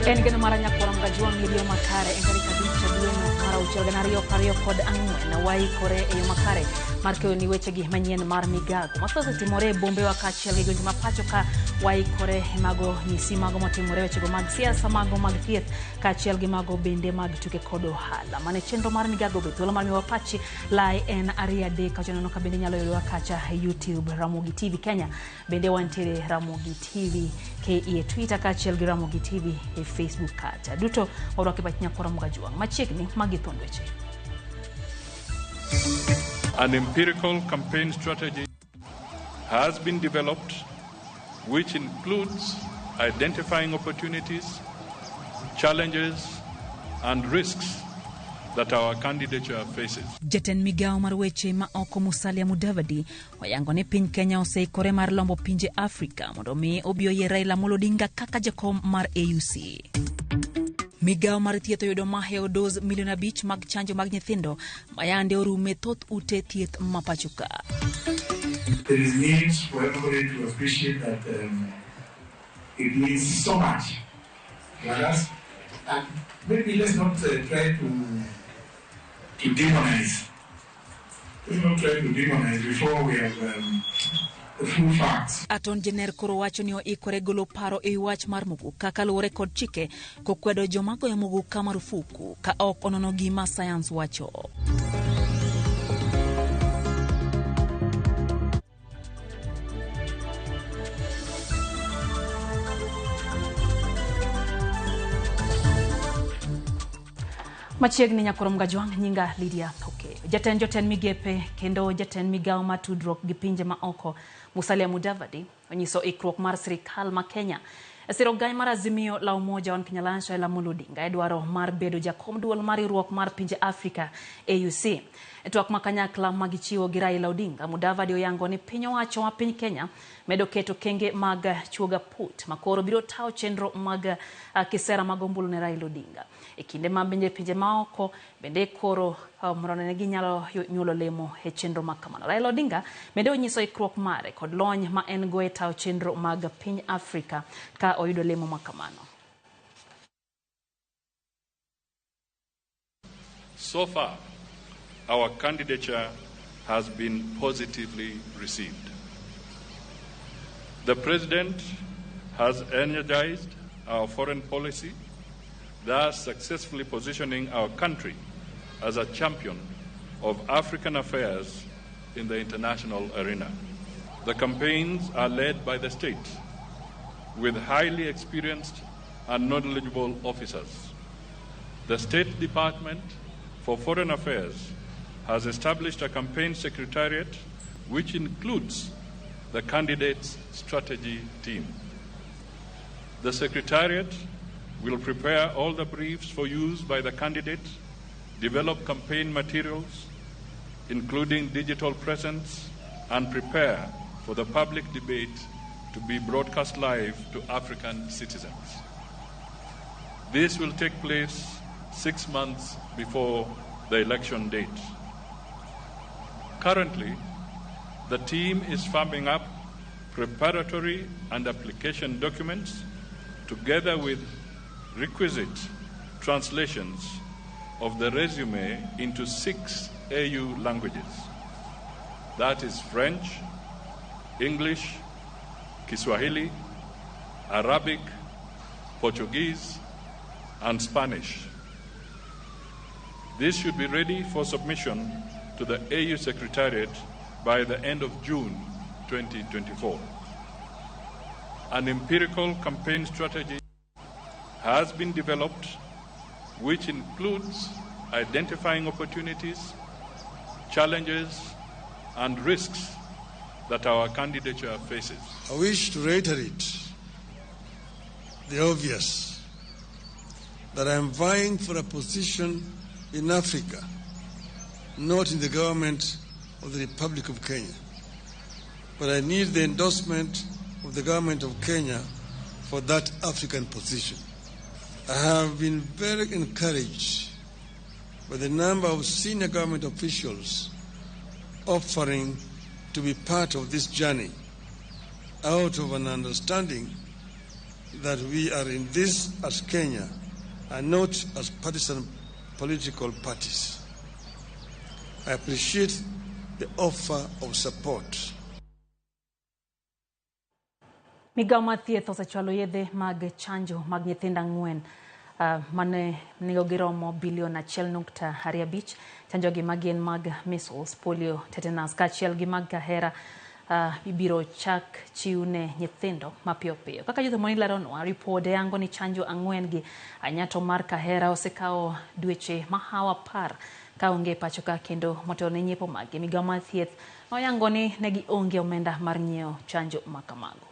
En geno mar nyakwara Mgajwang' iriyo makare en tarik 5 dwe mar 6 2024 waikore e yo makare mar keloni wechegi manyien mar migago mathoth otimore e bombewa kaachiel gi gwenge ma pacho ka waikore mago nyisi mago motimore wechego mag siasa, mago mag thieth kaachiel gi mago bende mag tuke kod ohala. Mane chenro mar migago be thuolo mar miwa pachi lai en 2 3 kacha ka bende nyalo yudowa kacha e YouTube Ramogi TV Kenya, bende wantiere Ramogi TV KE e Twitter kaachiel gi Ramogi TV e Facebook kacha. Duto warwako e pach nyakwara Mgajwang' machiegni magi thuond weche. An empirical campaign strategy has been developed which includes identifying opportunities, challenges and risks that our candidature faces. Jatend migawo mar weche ma oko Musalia Mudavadi oyango ni piny Kenya oseikore mar lombo pinje Afrika mondo mi obi oyie Raila Amolo Odinga kaka jakom mar AUC. Migawo mar thieth oyudo mahewo dos milion 5 mag chanjo mag nyithindo ma yande orume thoth ute thieth ma pacho ka. There is need for everybody to appreciate that it means so much to us, and maybe let's not try to demonize. Let's not try to demonize before we have the full facts. Aton Jenner koro wacho ni oikore golo paro e wach mar muguka kaluwore kod chike kokwedo joma goyo muguka marufuku ka ok onono gima sayans wacho. Machiegni nyakwar Mgajwang' nyinga Lydia Oke. Jatend jotend migepe kendo jatend migawo mar tudruok gi pinje ma oko Musalia Mudavadi onyiso ikruok mar sirikal ma Kenya e siro gai mar Azimio la Umoja One Kenya Alliance Raila Amolo Odinga e dwaro mar bedo jakom duol mar riwruok mar pinje Afrika AUC. E twak ma kanyakla ma gichiwo gi Raila Odinga, Mudavadi oyango ni piny owacho ma piny Kenya medo keto kenge mag chuoga put makoro biro tayo chenro mag kisera mag ombulu ne Raila Odinga. E kinde ma bende pinje maoko bende koro mondo ne ginyalo nyuolo lemo e chenro ma kamano. Raila Odinga bende onyiso ikruok mare kod lony ma en go e tayo chenro mag piny Afrika ka oyudo lemo ma kamano. So far, our candidature has been positively received. The President has energized our foreign policy, thus successfully positioning our country as a champion of African affairs in the international arena. The campaigns are led by the state with highly experienced and knowledgeable officers. The State Department for Foreign Affairs has established a campaign secretariat which includes the candidates' strategy team. The secretariat will prepare all the briefs for use by the candidate, develop campaign materials, including digital presence, and prepare for the public debate to be broadcast live to African citizens. This will take place 6 months before the election date. Currently, the team is firming up preparatory and application documents together with requisite translations of the resume into 6 AU languages. That is French, English, Kiswahili, Arabic, Portuguese, and Spanish. This should be ready for submission to the AU Secretariat by the end of June 2024. An empirical campaign strategy has been developed which includes identifying opportunities, challenges, and risks that our candidature faces. I wish to reiterate the obvious, that I am vying for a position in Africa, not in the government of the Republic of Kenya. But I need the endorsement of the government of Kenya for that African position. I have been very encouraged by the number of senior government officials offering to be part of this journey out of an understanding that we are in this as Kenya and not as partisan political parties. I appreciate the offer of support. Migawo mar thieth osechwalo yedhe mag chanjo mag nyithindo 4 mane nengogi romo bilion 1.25. Chanjogi magin mag measles, polio, tetanus kaachiel gi mag kahera ibiro chak chiw ne nyithindo mapiyo piyo. Kaka Judith Omoni leronwa, ripode yango ni chanjo 4 gi anyato mar kahera osekawo dweche mahawo 10 kaonge pacho ka kendo motelo ne nyiepo mage. Migawo mar thieth noyango ni ne gionge omenda mar nyiewo chanjo makamago.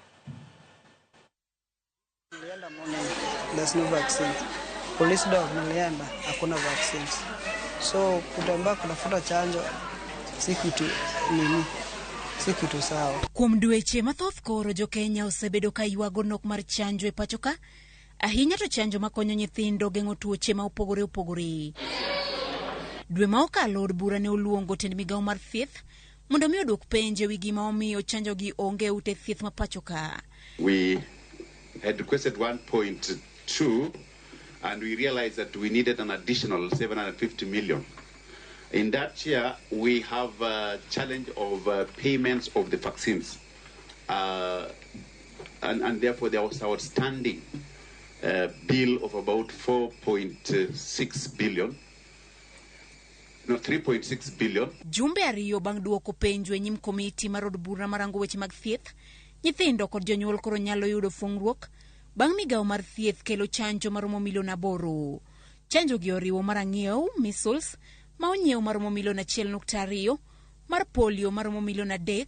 There's no vaccine. Police dog nilienda, hakuna vaccines. So kutembea kutafuta chanjo si kitu nini, si kitu sawa. Kuom dweche mathoth koro jo Kenya osebedo ka ywago nok mar chanjo e pacho ka, ahinya to chanjo makonyo nyithindo geng'o tuoche ma opogore opogore. Dwe ma okalo od bura ne oluongo tend migawo mar thieth mondo mi odwok penjo ewi gima omiyo chanjo gi onge e ute thieth ma pacho ka. We had requested 1.2 and we realized that we needed an additional 750 million. In that year, we have a challenge of payments of the vaccines. And therefore there was outstanding bill of about 4.6 billion. No, 3.6 billion. Jumbe ariyo bang' duoko penjo e nyim komiti mar od bura marango weche mag thieth, nyithindo kod jonyuol koro nyalo yudo fungruok bang' migawo mar thieth kelo chanjo maromo milion 8. Chanjo gi oriwo mar ang'iew measles ma onyiew maromo milion 1.2, mar polio maromo milion 3,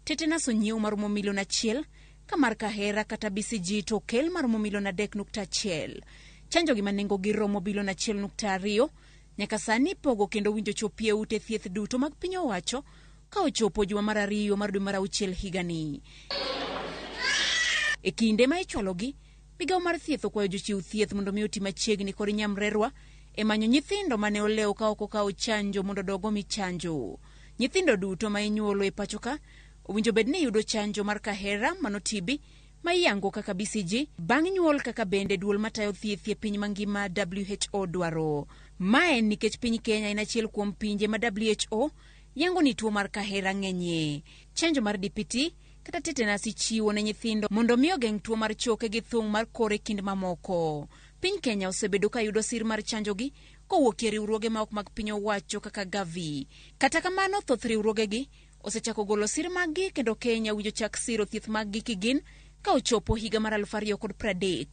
tetanus onyiew maromo milion 1, ka mar kahera kata BCG to okel maromo milion 3.1. Chanjo gi ma nengogi romo bilion 1.2 nyaka sani ipogo kendo winjo chopi e ute thieth duto mag piny owacho ka ochopo juma mar 2 mar dwe mar 6 higani. E kinde ma ichwalogi, migawo mar thieth okwayo jochiw thieth mondo mi oti machiegni kod nyamrerwa e manyo nyithindo mane olewo ka ok okawo chanjo mondo odog omi chanjo. Nyithindo duto ma inyuolo e pacho ka owinjo bed ni yudo chanjo mar kahera mano TB ma iyango kaka BCG bang' nyuol kaka bende duol matayo thieth e piny mangima WHO dwaro. Ma en nikech piny Kenya en achiel kuom pinje ma WHO yango ni tuo mar kahera ng'enyie. Chanjo mar DPT kata tetanus ichiwo ne nyithindo mondo mi ogeng' tuo mar choke gi thung' mar kor e kind mamoko. Piny Kenya osebedo ka yudo sir mar chanjogi kowuok e riwruoge ma ok mag piny owacho kaka Gavi. Kata kamano, thoth riwruogegi osechako golo sir maggi kendo Kenya winjo chak siro thieth maggi kigin ka ochopo higa mar 2030.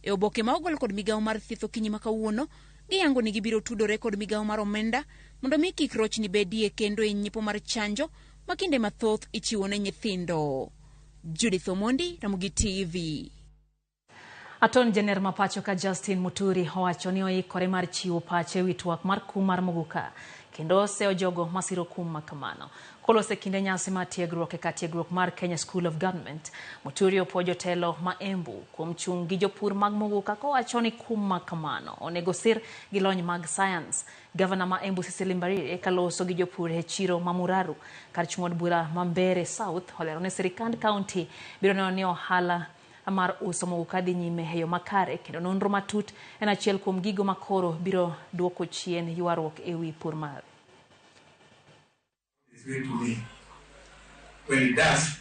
E oboke ma ogol kod migawo mar thieth okinyi ma kawuono, giyango ni gibiro tudore kod migawo mar omenda mondo mi kik rochni bedie kendo e nyiepo mar chanjo ma kinde mathoth ichiwo ne nyithindo. Judith Omondi, Ramogi TV. Attorney General ma pacho ka Justin Muturi owacho ni oikore mar chiwo pache ewi twak mar kum mar Muguka kendo oseyo jogo masiro kum makamano. Kolose kinde nyasi mar tiegruok e kar tiegruok mar Kenya School of Government, Muturi opuo jotelo ma Embu kuom chung' gi jopur mag Muguka kowacho ni kum makamano onego sir gi lony mag science. Gavana ma Embu Cecily Mbarire kaloso gi jopur e chiro ma Muraru kar chung' od bura ma Mbeere South olero ni sirikand kaunti biro neno ni ohala mar uso muguka dhi nyime e yo makare kendo nonro matut en achiel kuom gigo makoro biro duoko chien ywaruok ewi pur mar. It's going to me. When it does,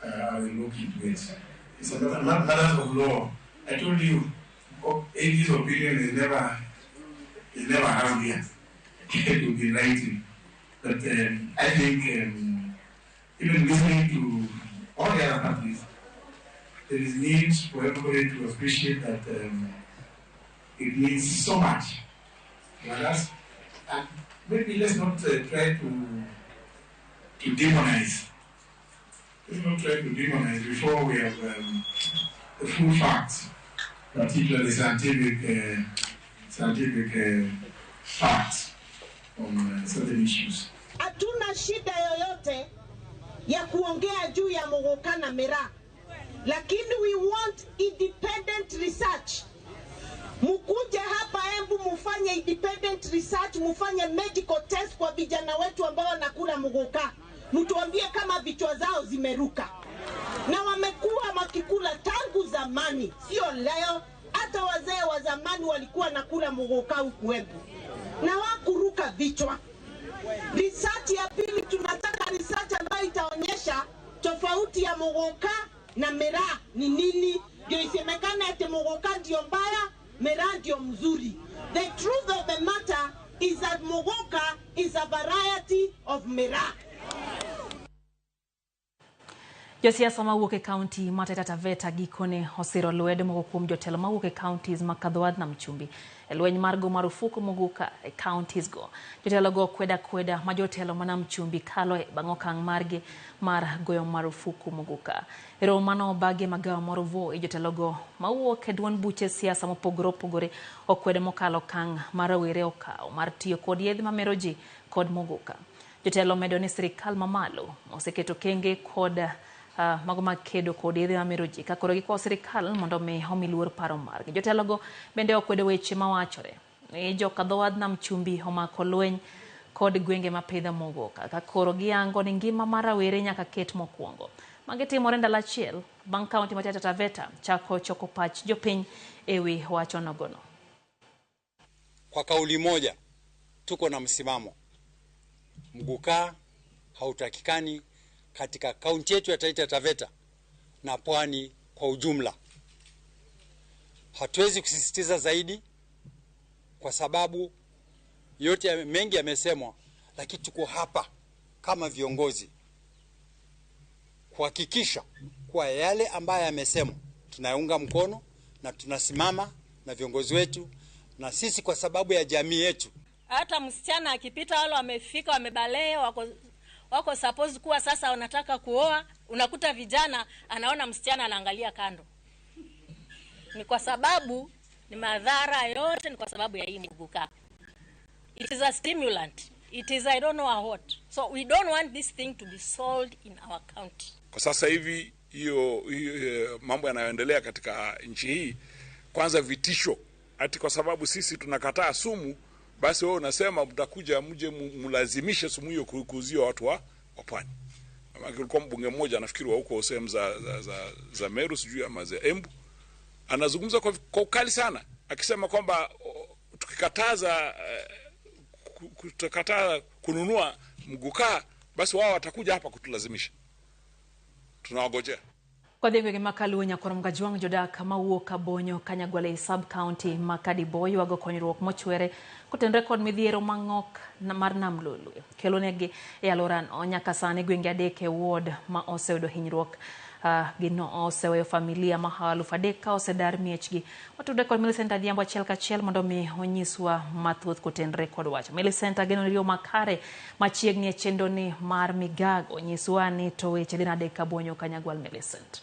I will look into it. It's a matter of law. I told you, AG's opinion is never around here. It will be writing. But I think even listening to all the other parties, there is need for everybody to appreciate that it means so much to us. And maybe let's not try to demonize. Let's not try to demonize before we have the full facts, particularly scientific facts on certain issues. Hatuna shida yoyote ya kuongea juu ya Muguka na miraa, lakini we want independent research. Mukuje hapa Embu mufanye independent research, mufanye medical test kwa vijana wetu ambao wanakula muguka. Mtuambie kama vichwa zao zimeruka. Na wamekuwa wakikula tangu zamani. zamani, sio leo. Hata wazee wa zamani walikuwa nakula muguka huku Embu na wakuruka vichwa. Research ya pili, tunataka research ambayo itaonyesha tofauti ya muguka na miraa ni nini, ndio isemekane ati muguka ndio mbaya, miraa ndio mzuri. The truth of the matter is that muguka is a variety of miraa. Josiasa mawuok e kaunti ma Taita Taveta gikone osiro lwedo moko kuom jotelo mawuok e counties ma Kadhowadh Nam Chumbi e lweny mar go marufuku muguka e counties go. Jotelo go kweda kweda ma jotelo ma Nam Chumbi kaloe bang' okang' margi mar goyo marufuku muguka. E romo mano obagi e magawa moro Voi, jotelo go mawuok e duond buche siasa mopogore opogore okwedo mokalo okang' ma rawere okawo mar tiyo kod yedhe mamero ji kod muguka. Jotelo medo ni sirikal mamalo oseketo kenge kod mago mag kedo kod yedhe mamero ji ka koro gikwayo sirikal mondo mi omi luor paro margi. Jotelogo bende okwedo weche mawachore ni joka dhowadh Nam Chumbi omako lweny kod gwenge mapidho muguka ka koro giyango ni ngima mar rawere nyaka ket mokwongo. Magi timore ndalo achiel bang' kaunti ma Taita Taveta chako choko pach jopiny ewi wach onogono. Kwa kauli moja tuko na msimamo, mgukaa hautakikani katika kaunti yetu ya Taita Taveta na pwani kwa ujumla. Hatuwezi kusisitiza zaidi kwa sababu yote mengi yamesemwa, lakini tuko hapa kama viongozi kuhakikisha kuwa yale ambayo yamesemwa tunaunga mkono na tunasimama na viongozi wetu na sisi kwa sababu ya jamii yetu. Hata msichana akipita, wale wamefika wamebalea, wako suppose kuwa sasa wanataka kuoa, unakuta vijana anaona msichana anaangalia kando. Ni kwa sababu ni madhara yote ni kwa sababu ya hii muguka. It is a stimulant. It is I don't know what. So we don't want this thing to be sold in our county. Kwa sasa hivi hiyo mambo yanayoendelea katika nchi hii, kwanza vitisho ati kwa sababu sisi tunakataa sumu, basi wewe unasema mtakuja mje mlazimishe sumu hiyo kuuzia watu wa pwani. Kulikuwa mbunge mmoja nafikiri wa huko sehemu za Meru sijui ama za Embu, anazungumza kwa ukali sana akisema kwamba tukikataza kukataa kununua mgukaa basi wao watakuja hapa kutulazimisha. Tunawagojea. Kwa gwenge ma Kaluo nyakwar Mgajwang' jodak mawuok Kabonyo Kanyagwal sub county ma Kadibo ywago konyruok mochwere kotenore kod midhiero mang'ok mar Nam Lolwe kelonegi e alworano. Nyaka sani gwenge adek e ward ma oseyudo hinyruok gino oseweyo familia ma 3,000 ka osedar miechgi. Watudre kod Millicent Adhiambo achiel kachiel mondo mi onyiswa mathoth kotenore kod wach. Millicent, ageno ni yo makare machiegni e chenro ni mar migago, nyiswa ni to weche dhi nade Kabonyo Kanyagwal. Millicent.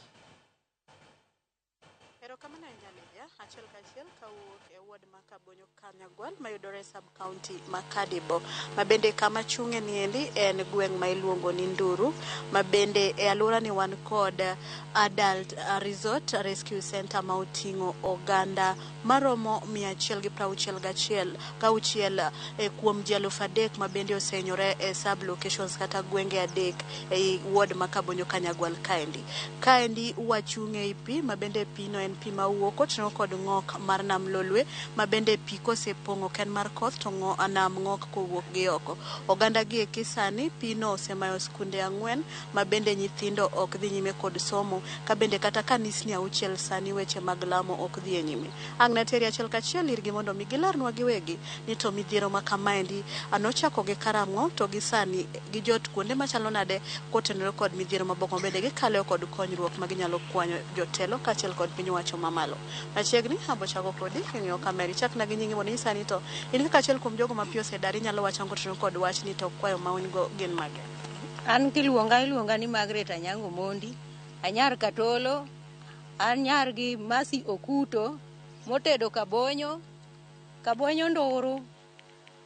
Erokamano ahinya Lydia, achiel kachiel kawuok e ward ma Kabonyo Kanyagwal mayudore sub county ma Kadibo, ma bende kama chung'e niendi en gweng' ma iluongo ni Nduru, ma bende e alwora ni wan kod Adult Resort Rescue Center ma oting'o oganda maromo 161 kuom ji 3,000 ma bende osehinyore e sub locations kata gwenge adek ei ward ma Kabonyo Kanyagwal kaendi. Kaendi wachung' ei pi ma bende pi no en pi mawuok kotenore kod ng'ok mar Nam Lolwe, ma bende pi kosepong'o ok en mar koth to nam ng'ok kowuok gi oko. Oganda gi eki sani pi no osemayo skunde 4 ma bende nyithindo ok dhi nyime kod somo, ka bende kata kanisni 6 sani weche mag lamo ok dhi e nyime. Ang' nateri achiel kachiel irgi mondo mi gilarnwa giwegi ni to midhiero ma kamaendi anochako gi karang'o to gi sani gijot kuonde machalo nade kotenore kod midhiero maboko ma bende gikalo kod konyruok ma ginyalo kwanyo jotelo kaachiel kod piny owacho mamalo. Machiegni abo chako kodi king'iyo kamera ichakna gi nyingi mondo inyisa ni to in kaka achiel kuom jogo ma pi osedar inyalo wacho ang'o kotenore kod wachni to kwayo ma un go gin mage? An kiluonga ni Margaret Anyango Mondi, anyar Katolo, an nyar gi Masi Okuto motedo Kabonyo, Kabonyo Nduru.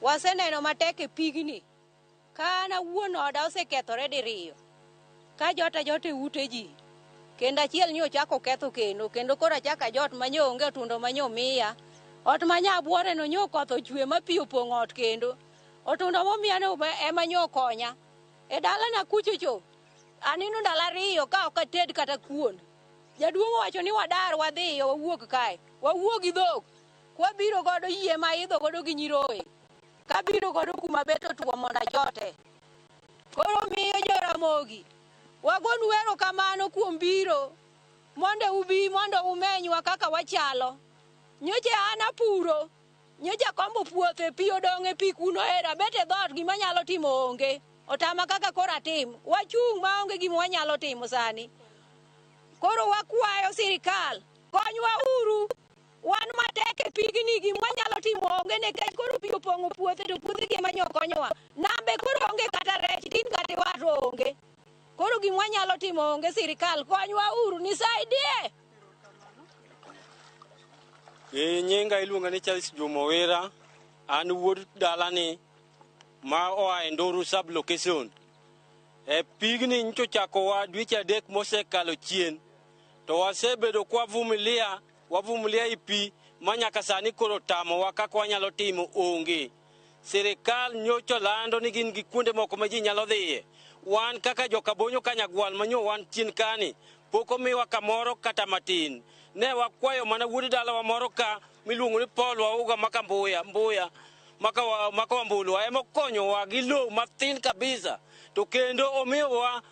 Waseneno matek e pigni ka an awuon oda osekethore diriyo ka jot ajot e ute ji, kendo achiel nyo ochako ketho kendo koro achako ajot manyo onge otundo manyo miya. Ot manya abuore no nyo koth ochwe ma pi opong'o ot kendo otundo momiya no ema nyo konya. E dalana kuchocho anino ndalo 2 ka ok ated kata kuon. Jaduong' owacho ni wadar wadhiyo wawuog kae. Wawuog gi dhok. Kwabiro godo yie ma idho godo gi nyiroye. Kabiro godo kuma bet otuo mondo ajote. Koro miyo Joramogi, wagonu erokamano kuom biro mondo ubi mondo umenywa kaka wachalo. Nyocha an apuro, nyocha akombo puothe, pi odong' e pi kuno ero, abet e dhoot gima anyalo timo onge. Otama kaka koro atim. Wachung' maonge gima wanyalo timo sani. Koro wakwayo sirikal, konywa uru. Wan matek e pigni, gima wanyalo timo onge nikech koro pi opong'o puothe to puothe gi ema nyo konyowa. Nambe koro onge kata rech, tin kata iwato onge. Koro gima wanyalo timo onge, sirikal konywa uru, nisaidie. E, nyinga iluonga ni Charles Juma Owira, an wuod dalani ma oa e Nduru sub location. E pigni nyocha ochakowa dweche adek mosekalo chien, to wasebedo kwa vumilia, wavumilia i pi ma nyaka sani koro tamowa kaka wanyalo timo onge. Sirikal nyocha lando ni gin gi kuonde moko ma ji nyalo dhiye. Wan kaka jokabonyo Kanyagwal manyo wan chien kani, pok omiwa kamoro kata matin. Ne wakwayo mana wuod dalawa moro ka miluongo ni Paul Wauga maka Mbuya, Mbuya maka, maka Wambulwa ema okonyowa gi lowo mathin kabisa, to kendo omiyowa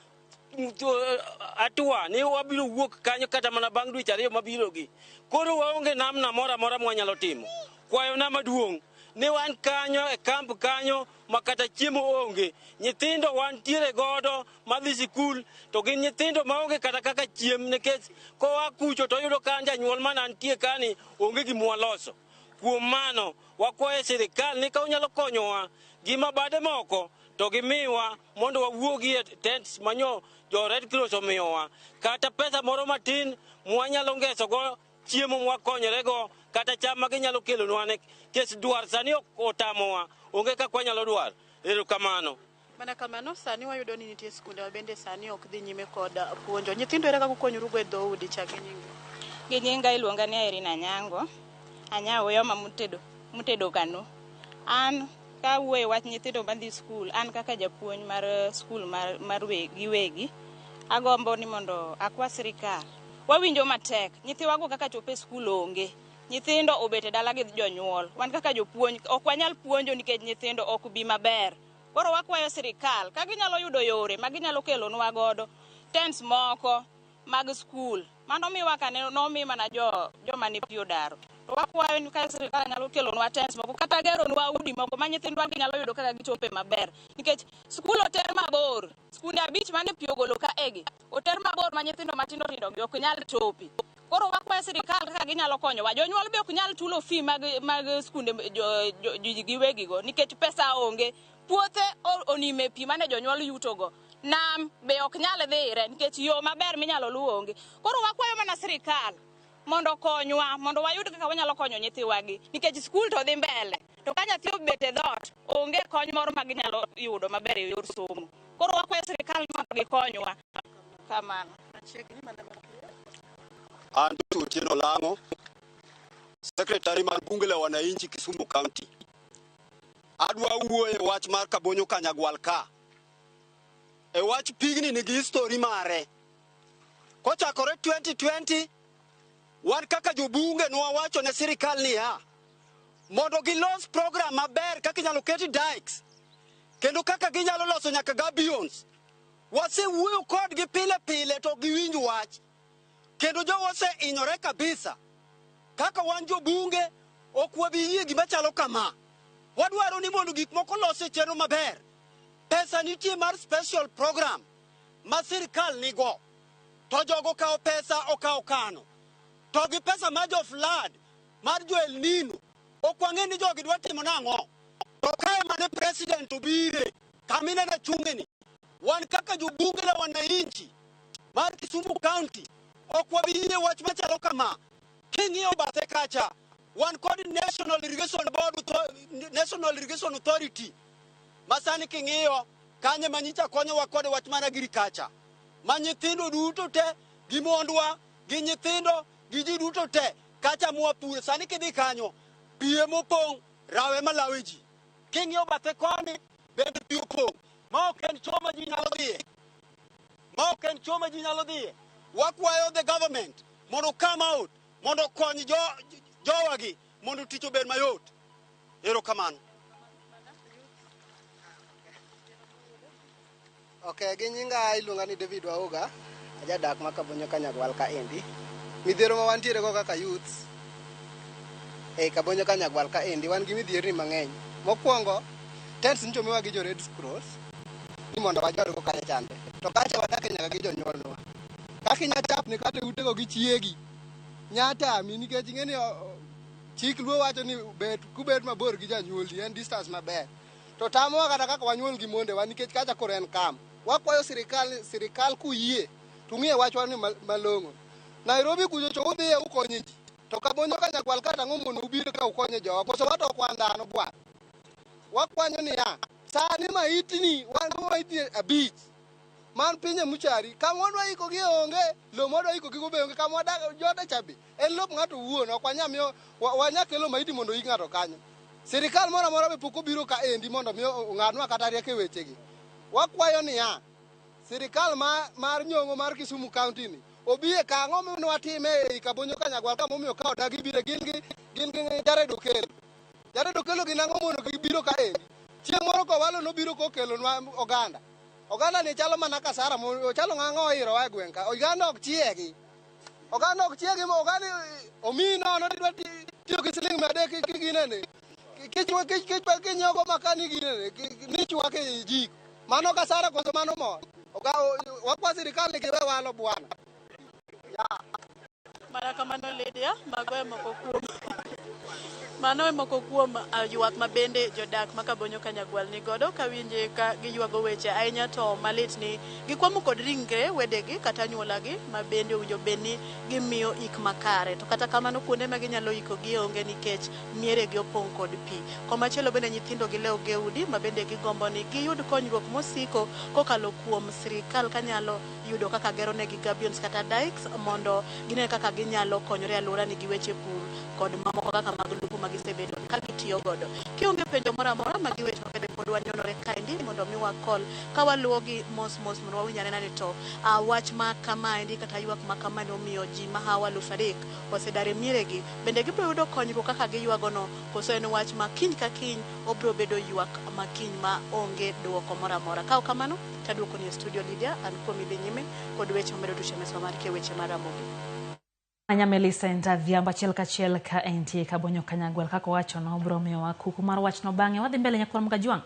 atua ni wabiro wuok kanyo kata mana bang' dweche ariyo mabiro gi. Koro waonge namna moro amora mwanyalo timo. Kwayona maduong' ni wan kanyo e kamp kanyo ma kata chiemo onge. Nyithindo wantiere godo madhi sikul to gin nyithindo maonge kata kaka chiem nikech koa kucho to oyudo ka an janyuol mana antie kani onge gima waloso. Kuom mano wakwayo sirikal ni ka unyalo konyowa gi mabade moko to gimiwa mondo wawuogi e tents manyo jo Red Cross omiyowa, kata pesa moro matin mwanyalo ngesogo chiemo mwakonyorego kata cham ma ginyalo kelonwa nikech dwar sani otamowa, onge kaka wanyalo dwar. Erokamano. Mana kamano, sani wayudo ni nitie skunde ma bende sani ok dhi nyime kod puonjo. Nyithindo ere kaka ukonyorugo e dhoudi? Chak gi nyingi. Gi nyinga iluonga ni Irene Anyango, anya Uyoma mutedo, mutedo kano. An ka awuoyo e wach nyithindo madhi skul, an kaka japuonj mar skul mar, mar giwegi, agombo ni mondo akwa sirikal. Wawinjo matek, nyithiwago kaka chopo e skul onge. Nyithindo obet e dala gi jonyuol. Wan kaka jopuonj ok wanyal puonjo nikech nyithindo ok bi maber. Koro wakwayo sirikal ka ginyalo yudo yore ma ginyalo kelonwa godo tents moko mag skul. Mano miwa ka nomi mana jo joma ne pi odaro. To wakwayo ni ka sirikal nyalo kelonwa tents moko kata geronwa udi moko ma nyithindwa gi nyalo yudo kaka gichope maber. Nikech skul oter mabor, skunde abich mane pi ogolo ka egi oter mabor ma nyithindo matindo tindo gi ok nyal chopi. Koro wakwayo sirikal kaka ginyalo konyowa. Jonyuol be ok nyal chulo fee mag mag skunde jo, jo, giwegi go nikech pesa onge. Puothe onime pi mane jonyuol yutogo. Nam be ok nyal dhire nikech yo maber minyalo luw onge. Koro wakwayo mana sirikal mondo okonywa mondo wayud kaka wanyalo konyo nyithiwagi nikech skul to dhi mbele to ka nyathi obet e dhoot onge kony moro ma ginyalo yudo maber e yor somo. Koro wakwayo sirikal mondo gikonywa. Kamano. An Otieno Lang'o, Secretary mar Bunge la Wananchi Kisumu County. Adwa wuoyo e wach mar Kabonyo Kanyagwal ka. E wach pigni nigi history mare. Kochakore 2020, wan kaka jobunge nwawacho ne sirikal niya, mondo gilos program maber kaka inyalo ket dikes, kendo kaka ginyalo loso nyaka gabions. Wasewuoyo kodgi pile pile to giwinj wach. Kendo jowa osehinyore kabisa. Kaka wan jobunge, ok wabi yie gima chalo kama. Wadwaro ni mondo gik moko los e chenro maber. Pesa nitie mar special program ma sirikal nigo. To jogo kawo pesa okawo kano. To gi pesa mar jo flood, mar jo El Nino, ok wang'e ni jogi dwa timo nang'o. To kae mane president obire, kaminene chung'e ni, wan kaka jobunge la wananchi mar Kisumu County, ok wabi yie wach machalo kama. King'iyo bathe kacha, wan kod National Irrigation Board, National Irrigation Authority, ma sani king'iyo kanye manyicha konyowa kod wach mar agriculture. Ma nyithindo duto te, gi mondwa, gi nyithindo, gi ji duto te, kacha mwapure. Sani kidhi kanyo, pi emopong', rawe malawe ji. King'iyo bathe koni, bende pi opong'. Ma ok en cho ma ji nyalo dhiye. Ma ok en cho ma ji nyalo dhiye. Wakwayo the government mondo come out mondo okony jowagi mondo tich obed mayot. Erokamano. Okay, gi nyinga iluonga ni David Waoga, ajadak ma Kabonyo Kanyagwal kaendi. Midhiero ma wantiere go kaka youths ei Kabonyo Kanyagwal kaendi, wan gi midhierni mang'eny. Mokwongo, tents nyocha omiwa gi jo Red Cross ni mondo wajorgo kacha chande. To kacha wadake nyaka gi jonyuolwa. Kaka inya chapni kata e utego gi chiegi, nya tami nikech ing'e ni chik luo wacho ni bet kubet mabor gi janyuolni en distance maber. To tamowa kata kaka wanyuol gi mondewa nikech kacha koro en kam. Wakwayo sirikal, sirikal kuyie to ung'iye wachwa ni malong'o. Nairobi kucho cho udhiye ukonye ji. To Kabonyo Kanyagwal kata ang'o mondo ubiro ka ukonye jowa. Koso wato ok wan dhano bwana. Wakwanyo niya, sani maitni, wan gi maitni 5. Man piny e muchari, kama wadwa iko gi onge, lo mwadwa iko gi go be onge, kama wadak joda cha be en lop ng'ato owuon, ok wanya miyo, wanya kelo maiti mondo oik ng'ato kanyo. Sirikal moro amora be pok obiro ka endi mondo mi ong'adnwa kata rieko e wechegi. Wakwayo niya, sirikal mar nyong'o mar Kisumu County ni, obi e ka ang'o momiyo watime ei Kabonyo Kanyagwal ka momiyo ka odagi bire gin gi Jared Okello. Jared Okello gin ang'o mondo gibiro ka endi? Chieng' moro Kowalo nobiro kokelonwa oganda. Oganda ni chalo mana kasara, ochalo ng'ang'o oirowa e gweng' ka. Oganda ok chiegi. Oganda ok chiegi, oganda omiyi nono tidwa tiyo gi siling 300 kiginene. Kinyiewo go makani ginene, nichwake e jiko. Mano kasara koso mano mor? Wakwa sirikal ni giwe walo bwana. Mana kamano Lydia, mago e moko kuom mano e moko kuom ywak ma bende jodak ma Kabonyo Kanyagwal ni godo kawinje ka giywago weche ahinya to malit ni gikwamo kod ringre wedegi kata anyuolagi ma bende owinjo bed ni gimiyo ik makare. To kata kamano kuonde ma ginyalo ikogi onge nikech mieregi opong' kod pi. Komachielo bende nyithindo gilewo gi e udi ma bende gigombo ni giyud konyruok mosiko kokalo kuom sirikal kanyalo yudo kaka gero negi gabions kata dikes mondo gine kaka ginyalo konyore e alworani gi weche pur kod mamoko kaka mag lupo ma gisebedo ka gitiyo godo. Kionge penjo moro amora magi weche mabende pod wanyonore kaendi mondo mi wakol ka waluwogi mos mos mondo wawinj anena ni to wach ma kamaendi kata ywak ma kamaendi omiyo ji mahawo 3,000 osedar e mieregi, bende gibiro yudo konyruok kaka giywagono koso en wach ma kiny ka kiny obiro bedo ywak ma kiny ma onge dwoko moro amora. Ka ok kamano, taduoko ni e studio Lydia, an kuom idhi nyime kod weche mamedo tuch e mesa mar ke weche mar Ramogi. Anya Millicent Adhiambo achiel kachiel ka entie Kabonyo Kanyagwal kaka owacho no obiro miyowa kuku mar wachno bang'e. Wadhi mbele nyakwar Mkajwang'.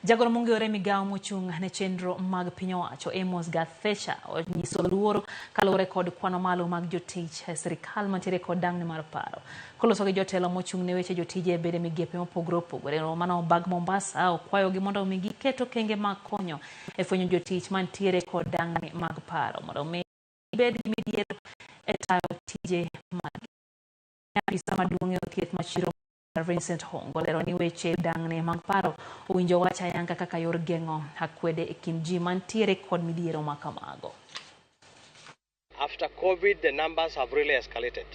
Jagoro mong'ere migawo mochung' ne chenro mag piny owacho Amos Gathecha onyiso luoro kaluwore kod kwano malo mag jotich e sirikal mantiere kod dang'ni mar paro. Koloso gi jotelo mochung' ne weche jotije e bede migepe mopogore opogore mano bag Mombasa okwayogi mondo omi giket okenge mag konyo e fwenyo jotich mantiere kod dang'ni mag paro mondo mi gibed gi midhiero e tayo tije maggi. Afisa maduong' e od thieth ma Chiro Vincent Hongo lero ni weche dang'ni mag paro owinjo wach ayanga kaka yor geng'o akwede e kind ji mantiere kod midhiero ma kamago. After COVID, the numbers have really escalated.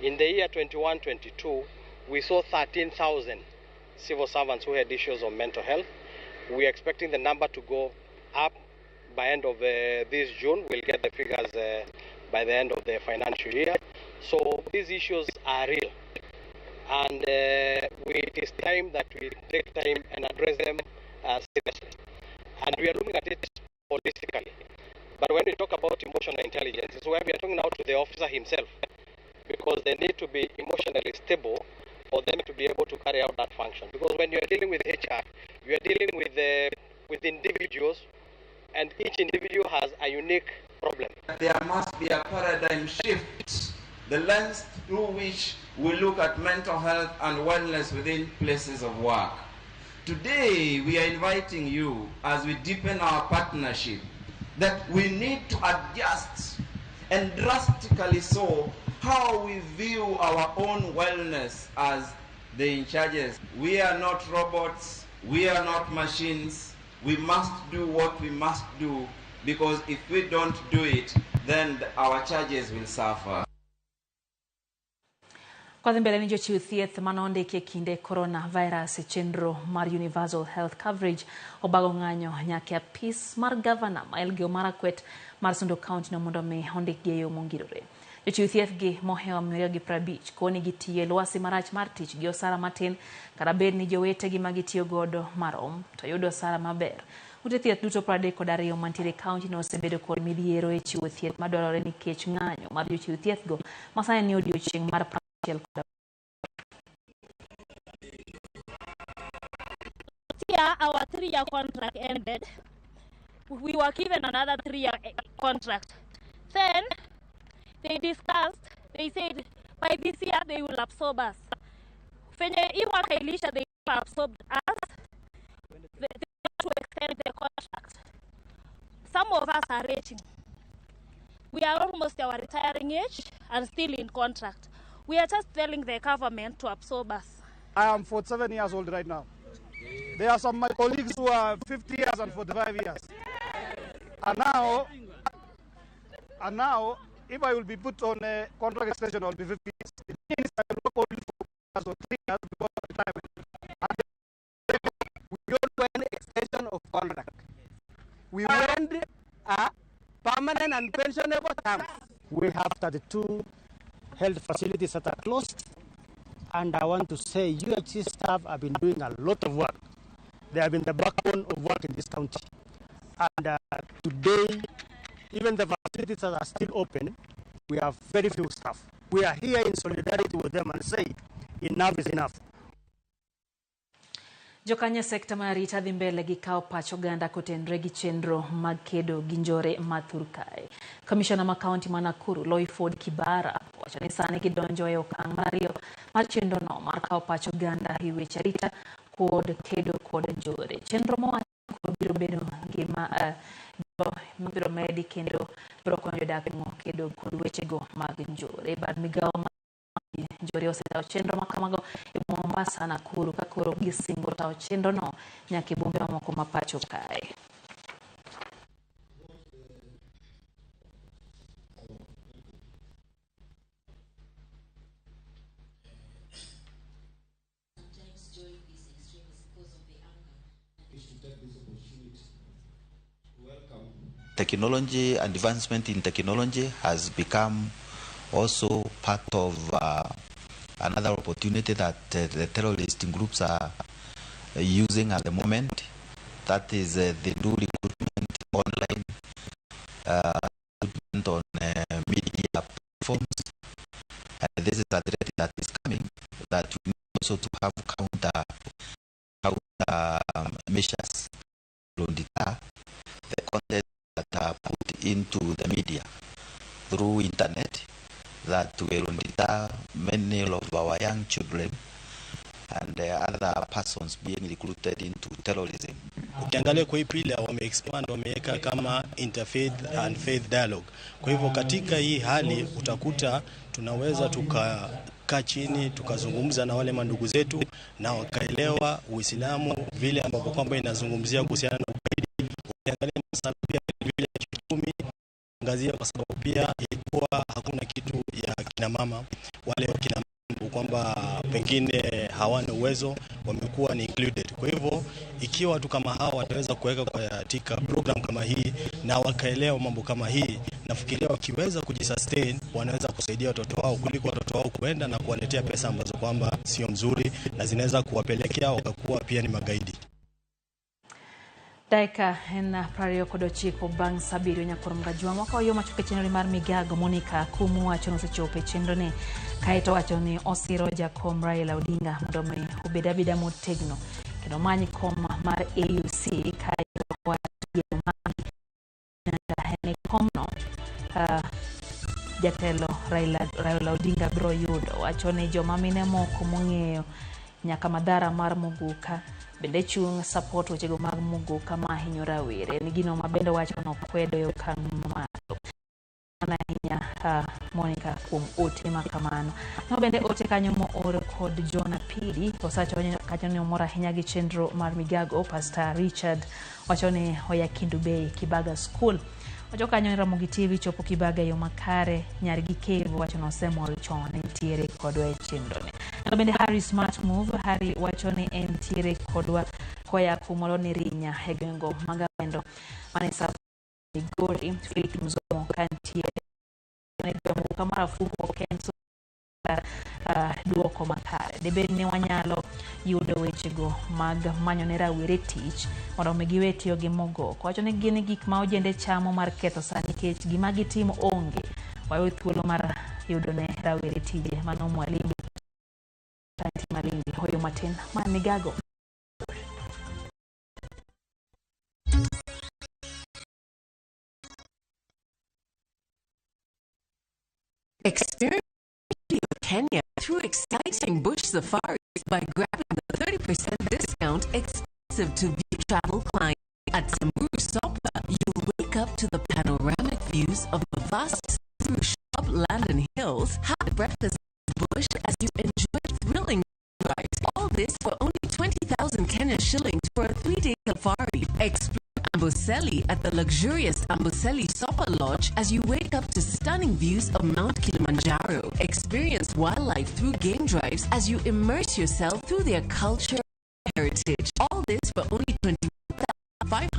In the year 21-22, we saw 13,000 civil servants who had issues of mental health. We are expecting the number to go up by end of this June. We'll get the figures by the end of the financial year. So these issues are real. And it is time that we take time and address them seriously. And we are looking at it holistically. But when we talk about emotional intelligence, it's where we are talking now to the officer himself, because they need to be emotionally stable for them to be able to carry out that function. Because when you are dealing with HR, you are dealing with individuals, and each individual has a unique problem. There must be a paradigm shift, the lens through which we look at mental health and wellness within places of work. Today, we are inviting you, as we deepen our partnership, that we need to adjust, and drastically so, how we view our own wellness as the in charges. We are not robots, we are not machines. We must do what we must do, because if we don't do it, then our charges will suffer. Kwadhi mbele ni jochiw thieth manondiki e kinde coronavirus e chenro mar Universal Health Coverage obago ng'anyo nyaka e apis mar gavana ma Elgeyo Marakwet mar Sondu County no mondo mi ondikgi e yo mongirore. Jochiw thieth gi mohewo 250 koni gitiyo e lwasi marach mar tich gi osara matin kata bed ni jowetegi ma gitiyo godo marom to yudo osara maber. Ute thieth duto 32 mantiere e county no osebedo kod midhiero e chiwo thieth madwarore nikech ng'anyo mar jochiw thieth go masani ni odiochieng' mar 61. Year, our 3-year contract ended. We were given another 3-year contract. Then they discussed, they said by this year they will absorb us. Venye hii mwaka ilisha, they absorbed us. They had to extend the contract. Some of us are aging. We are almost our retiring age and still in contract. We are just telling the government to absorb us. I am 47 years old right now. There are some of my colleagues who are 50 years and 45 years. And now, if I will be put on a contract extension, I will be 50 years. It means I will work only 4 years or 3 years before retirement. And we don't want extension of contract. We want a permanent and pensionable terms. We have 32 health facilities that are closed, and I want to say UHC staff have been doing a lot of work. They have been the backbone of work in this county. And today, even the facilities that are still open, we have very few staff. We are here in solidarity with them and say, enough is enough. Jokanya sekta mar arita dhi mbele gi kawo pach oganda kotenre gi chenro mag kedo gi njore ma thur kae. Kamishona ma kaunti ma Nakuru Loyford Kibara owacho ni sani gidonjo e okang' mar ariyo mar chenro no mar kawo pach oganda e weche arita kod kedo kod njore. Chenro mowacho biro bedo gima biro medi kendo biro konyo jodak kedo kod wechego mag njore. Bad migawo njore osetawo chenro makamago e Mombasa, Nakuru ka koro gisingo tawo chenro no nyaka e bombe mamoko ma pacho kae. Technology, advancement in technology has become also part of another opportunity that the terrorist groups are using at the moment. That is they do recruitment online, recruitment on media platforms. And this is a threat that is coming, that we need also to have counter measures to deter the content that are put into the media through internet, that will deter many of our young children and other persons being recruited into terrorism. Ukiangalia kwa hii pila wame-expand, wameweka kama interfaith and faith dialogue. Kwa hivyo katika hii hali utakuta tunaweza tukakaa chini tukazungumza na wale mandugu zetu na wakaelewa Uislamu vile ambapo kwamba inazungumzia kuhusiana na ugaidi. Ukiangalia masala pia vile ya kiuchumi angazia, kwa sababu pia ilikuwa hakuna kitu ya kina mama, wale kina mama kwamba pengine hawana uwezo wamekuwa ni included. Kwa hivyo ikiwa watu kama hawa wataweza kuweka katika program kama hii na wakaelewa mambo kama hii, nafikiria wakiweza kujisustain wanaweza kusaidia watoto wao kuliko watoto wao kuenda na kuwaletea pesa ambazo kwamba sio mzuri na zinaweza kuwapelekea wakakuwa pia ni magaidi. Dakika en 29 bang' 7 nyakoro mgajwang' wakawo yo machuok e chenro mar migago. Monica Kumu wacho ni osechopo e chenrone kaeto wacho ni osiro jakom Raila Odinga mondo mi obed abeda motegno kendo omany kom mar AUC kaeto wacho en komno jatelo Raila Odinga biro yudo. Wacho ni joma mine moko mong'eyo nyaka madhara mar muguka bende chung' support wechego mag muguka ma hinyo rawere. En gino ma bende wacho nokwedo e okang' mamalo ahinya Monica kuom ote ma kamano. No bende ote kanyo moor kod John Apidi osacho kanyo ni omor ahinya gi chenro mar migago. Pastor Richard wacho ni oya Kindu Bay Kibaga School Wacho kanyo ni Ramogi TV chopo Kibaga e yo makare, nyar gi Kevo wacho nosemol chon entiere kodwa e chenro ni. Kendo bende Harry Smart Move, Harry wacho ni entiere kodwa koya kumoro ni Rinya e gwengo mag Awendo mane sa Migori. Philip Mzomo kantiere e gwengo kama Rafuko Kenso duoko makare. Dibed ni wanyalo yudo wechego mag manyo ne rawere tich mondo mi giwe tiyo gi mogoko. Wacho ni gin gik ma ojende chamo mar ketho sa nikech gima gitimo onge. Wawe thuolo mar yudo ne rawere tije. Mano Mwalimu Malindi hoyo matin man Migago. Experience Kenya through exciting bush safaris by grabbing the 30% discount exclusive to View Travel clients. At Samburu Sopa, you'll wake up to the panoramic views of the vast Samburu shrub land and hills, have breakfast bush as you enjoy thrilling rides. All this for only 20,000 Kenya shillings for a 3-day safari. Explore Amboseli at the luxurious Amboseli Sopa Lodge as you wake up to stunning views of Mount Kilimanjaro. Experience wildlife through game drives as you immerse yourself through their culture and heritage. All this for only 21,500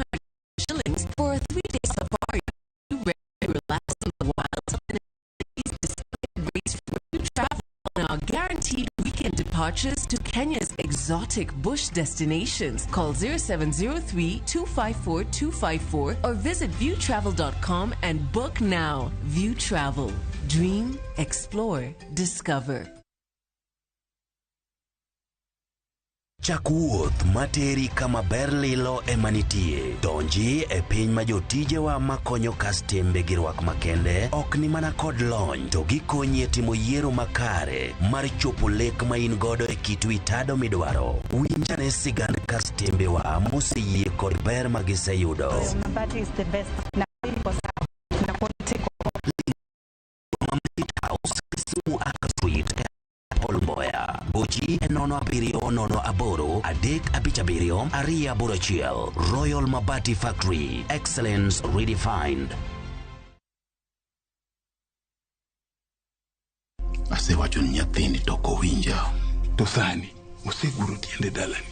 shillings for a 3-day safari. You ready to relax in the wild and rates for you travel on our guaranteed weekend departures to Kenya's exotic bush destinations. Call 0703 254 254 or visit viewtravel.com and book now. View Travel. Dream, explore, discover. Chak wuoth materi kama ber lilo ema nitie. Donji e piny ma jotijewa makonyo kastembe gi rwak makende ok ni mana kod lony to gikonyi e timo yiero makare mar chopo lek ma in godo e kit wi tado midwaro. Winjane sigand kastembewa moseyie kod ber ma giseyudo. Mabati is the best. Na iko sawa. Na quality iko Mamit House, Kisumu Arca Street, Paul Mboya. Gochi e 07 08 357 281. Royal Mabati Factory. Excellence redefined. Asewacho ni nyathini to ok owinja. To sani oseguro tiende dalani.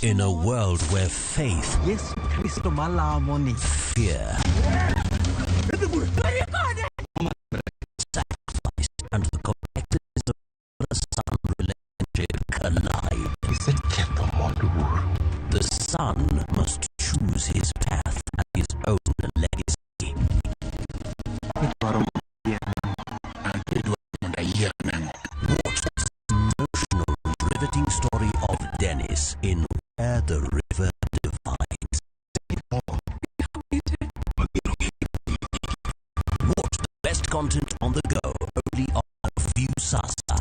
In a world where faith, Yesu Kristo malamo ni fear, sacrifice, and the complexities of the son relationship collide. Iseketho mond wuoru. The son must choose his path and his own legacy. Idwaro mondo ayier nang'o? An to idwaro mondo ayier nang'o? Watch this emotional, riveting story of Dennis in Where the River Divides. Watch the best content on the go only on Viusasa.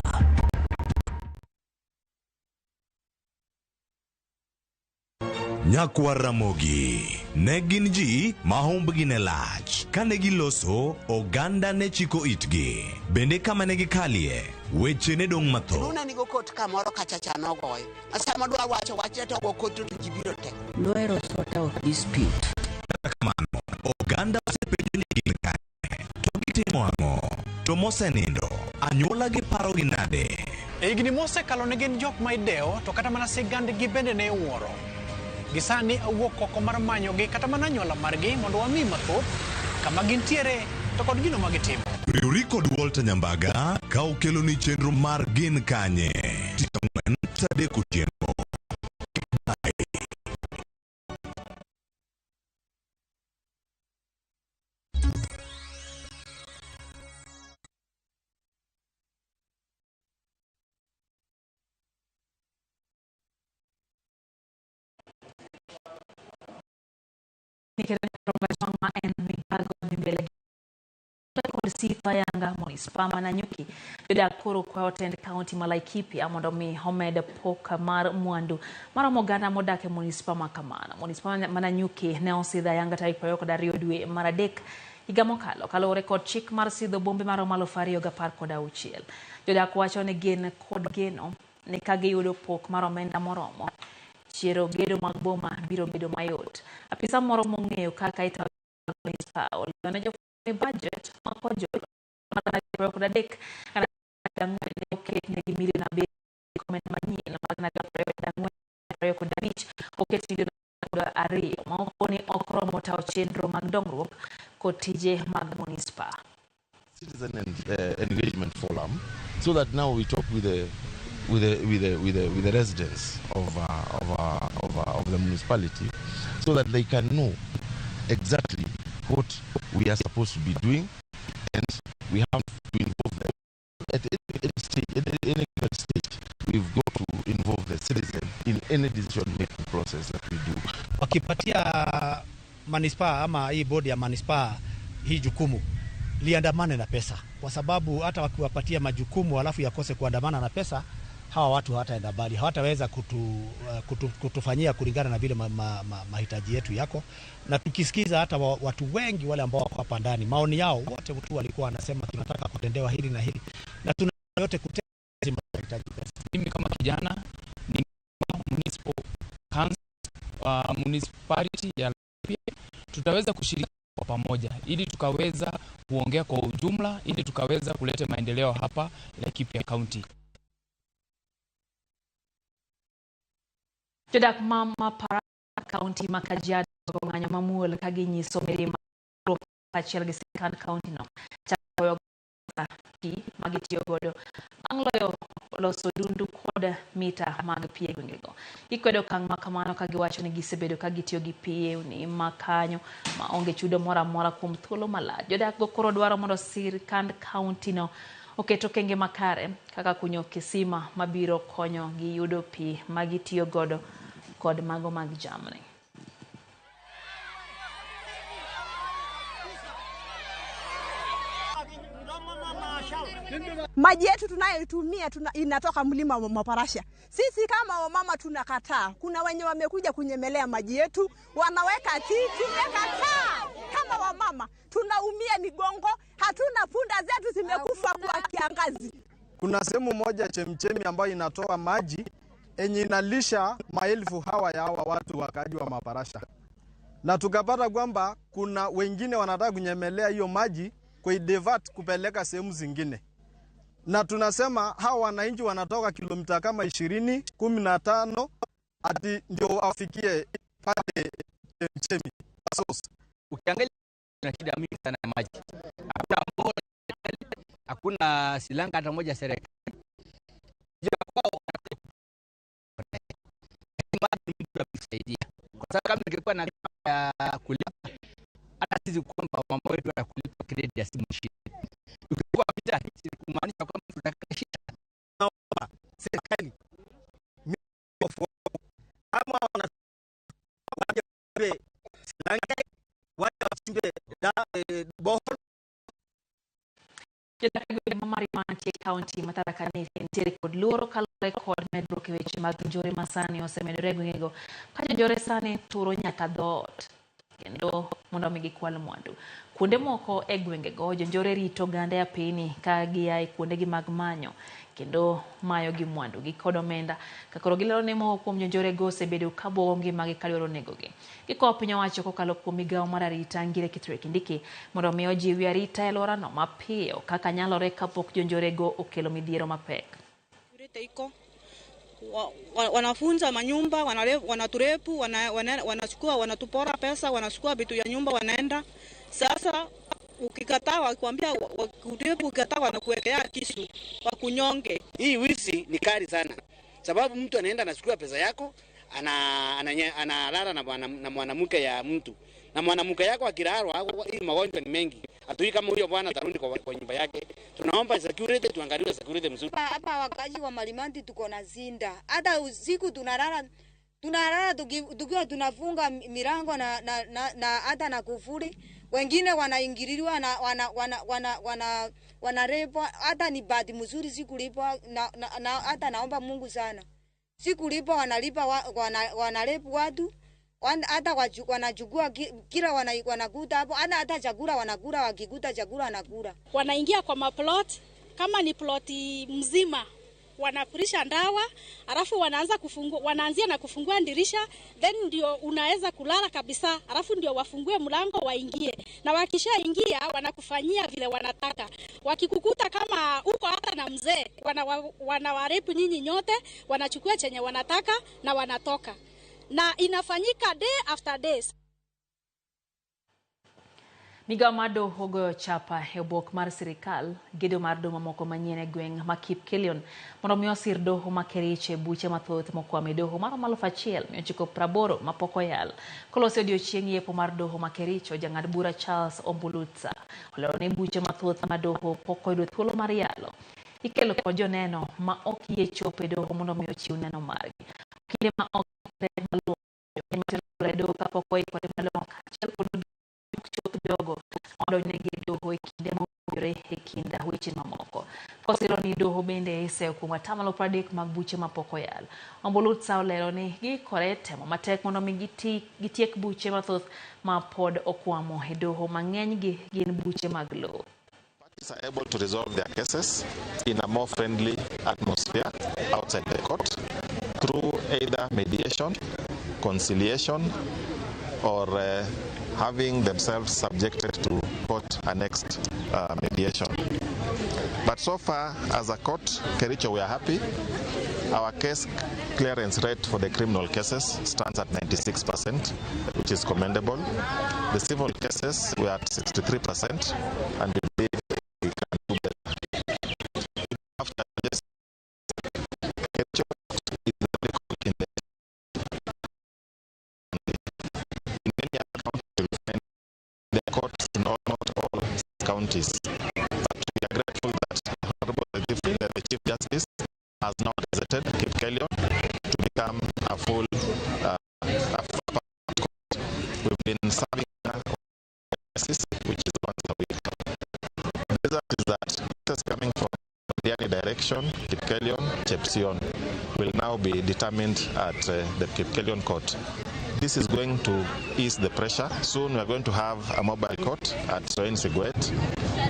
Nyakwar Ramogi ne gin ji ma humbgi ne lach. Kane giloso, oganda ne chiko itgi. Bende kama ne gikalie, weche ne dong' mathoth. Luna nigo kot kamoro kacha cha nogoyo. Ma sama dwa wacho wachne to go kot to ji biro te. Lawyer sort out dispute. Kata kamano, oganda osepenjo ni gin kanye, to gitimo ang'o, to mosenindo, anyuola gi parogi nade? E higni mosekalo ne gin jok ma idewo to kata mana sigandgi bende ne iwuoro. Gi sani awuok oko mar manyogi kata mana anyuola margi mondo wami mathoth kama gintiere to kod gino ma gitimo. Riwri kod Walter Nyambaga ka okeloni chenro mar Gin Kanye. Tich ang'wen saa 3 otieno. Bye. Ma en Migago dhi mbele kod sifa Yanga Manispaa ma Nanyuki. Jodak koro kwayo tend kaunti ma Laikipia mondo mi omed pok mar mwandu maromo oganda modak e manispaa ma kamano. Manispaa ma Nanyuki ne osidho ayanga tarik 22 dwe mar 3 higa mokalo kaluwore kod chik mar sidho bombe maromo 2016. Jodak wacho ni gin kod geno ni ka giyudo pok mar omenda moromo, chiero gedo mag boma biro bedo mayot. Apisa moro mong'eyo kaka itayo mag manispaa olero ne jofwambo ni bajet ma kojolo mar 2023 ne oket negi milion 7 omenda manyien mag 2025 oket milion 2 ma okoni ok romo tayo chenro mag dongruok kod tije mag manispaa. Citizen Engagement Forum, so that now we talk with the residents of the municipality, so that they can know exactly what we are supposed to be doing, and we have to involve them at any stage. At any given stage, we've got to involve the citizen in any decision-making process that we do. Wakipatia manispaa ama hii bodi ya manispaa hii jukumu liandamane na pesa, kwa sababu hata wakiwapatia majukumu alafu yakose kuandamana na pesa, hawa watu hawataenda mbali, hawataweza kutufanyia kulingana na vile mahitaji yetu yako. Na tukisikiza hata watu wengi wale ambao wako hapa ndani, maoni yao wote tu walikuwa wanasema tunataka kutendewa hili na hili, na tuna yote kutenda mahitaji pesa. Mimi kama kijana ni municipal council, municipality ya Laikipia, tutaweza kushiriki kwa pamoja ili tukaweza kuongea kwa ujumla, ili tukaweza kuleta maendeleo hapa Laikipia County. Jodak ma Mapara County ma Kajiado ng'anyo mamuol ka ginyiso mirima kaachiel gi sirkand county no chako pi magitiyo godo bang' loyo loso dundu kod mita mag pi e gwengego. Gikwedo okang' ma kamano ka giwacho ni gisebedo ka gitiyo gi pi e ewni ma kanyo ma onge chudo moro amora kuom thuolo malach. Jodak go koro dwaro mondo sirkand county no oket okenge makare kaka kunyo kisima mabiro konyo gi yudo pi magitiyo godo kod mago mag jamni. Maji yetu tunayoitumia inatoka mlima wa Maparasha. Sisi kama wamama tunakataa. Kuna wenye wamekuja kunyemelea maji yetu, wanaweka titi, tumekataa. Kama wamama tunaumia migongo, hatuna punda zetu zimekufa kwa kiangazi. Kuna sehemu moja chemchemi ambayo inatoa maji yenye inalisha maelfu hawa ya hawa watu wakaaji wa Maparasha. Na tukapata kwamba kuna wengine wanataka kunyemelea hiyo maji kuidivert kupeleka sehemu zingine. Na tunasema hawa wananchi wanatoka kilomita kama 20, 15 ati ndio wafikie pale chemchemi source. Ukiangalia kuna shida mingi sana ya maji. Hakuna mvua, hakuna silanga hata moja serikali. Maji mtu akusaidia. Kwa sababu kama ingekuwa na kulipa, hata sisi kwamba mama wetu atakulipa credit ya simu shida. Ukikuwa pita hizi kumaanisha kwamba tunataka shida. Naomba serikali kama wana silanga waje wachimbe bohol. Jodak e gwenge ma Marimantie County ma Tharaka Nithi nitiere kod luoro kaluwore kod medruok e weche mag njore masani osemedore e gwengego ka jonjore sani turo nyaka dhoot kendo mondo mi gikwal mwandu. Kuonde moko e gwengego jonjore rito oganda e apini ka gia e kuondegi mag manyo kendo mayo gi mwandu gi kod omenda ka koro gilero ni moko kuom jonjorego osebedo ka buogo ngimagi ka dwaro negogi. Gikowo piny owacho kokalo kuom migawo mar arita Ngire Kithure Kindiki mondo mi ojiwi arita e alworano mapiyo kaka nyalore kapok jonjorego okelo midhiero mapek. Wanafunza manyumba, wanaturepu, wanachukua, wanatupora pesa, wanachukua vitu ya nyumba wanaenda. Sasa ukikataa wakwambia wakurepu, ukikataa wanakuwekea kisu, wakunyonge. Hii wizi ni kali sana. Sababu mtu anaenda anachukua pesa yako, analala na mwanamke ya mtu. Na mwanamke yako akilala, hii magonjwa ni mengi. Hatujui kama huyo bwana atarudi kwa nyumba yake. Tunaomba security, tuangaliwe security mzuri. Hapa wakaji wa Marimanti tuko na zinda. Hata usiku tunalala tukiwa tunafunga milango na hata na kufuli. Wengine wanaingililiwa na wanarepwa. Hata ni bahati mzuri sikulipwa na hata naomba Mungu sana. Sikulipwa, wanalipa wanarepu watu. Hata wanachukua kila wanakuta hapo, hata chakula wanakula, wakikuta chakula wanakula. Wanaingia kwa maplot, kama ni ploti mzima Wanapurisha ndawa, alafu wanaanza kufungua, wanaanzia na kufungua dirisha, then ndio unaweza kulala kabisa, alafu ndio wafungue mlango waingie, na wakishaingia wanakufanyia vile wanataka. Wakikukuta kama uko hata na mzee, wanawarepu nyinyi nyote, wanachukua chenye wanataka na wanatoka, na inafanyika day after day. Migawo mar doho goyo chapa e obok mar sirikal gedo mar doho mamoko manyien e gweng' ma Kipkelion mondo mi osir doho ma Kericho e buche mathoth mokwamo e doho maromo 1980 mapok oyal. Kolosi odiochieng' yepo mar doho ma Kericho, jang'ad bura Charles Ombulutsa olero ni buche mathoth ma doho pok oyudo thuolo mar yalo ikelo kod joneno ma ok yie chopo e doho mondo mi ochiw neno margi. Kinde ma ok malong'o jopiny matero doho kapok oikore malong'o kaachiel kod chuth jogo odonjnegi e doho e kinde mowinjore e kind weche mamoko. Kosiro ni doho bende iseyo kuom 30% mag buche mapok oyal. Ombulutsa olero ni giikore temo matek mondo mi gitiek buche mathoth ma pod okwamo e doho mang'enygi gin buche mag lowo. Parties are able to resolve their cases in a more friendly atmosphere outside the court through either mediation, conciliation, or having themselves subjected to court-annexed mediation. But so far, as a court, Kericho, we are happy. Our case clearance rate for the criminal cases stands at 96%, which is commendable. The civil cases, we are at 63%, and we believe we can do better. We have challenges. Kericho is the only court in the in many other counties, you will find the courts in almost all counties. But we are grateful that the Honorable the Chief Justice has now gazetted Kipkelion to become a full court. We've been serving justice, which is once a week. The result is that cases coming from Diani direction, Kipkelion, Chepsion, will now be determined at the Kipkelion court. This is going to ease the pressure. Soon we are going to have a mobile court at Soin Sigwet,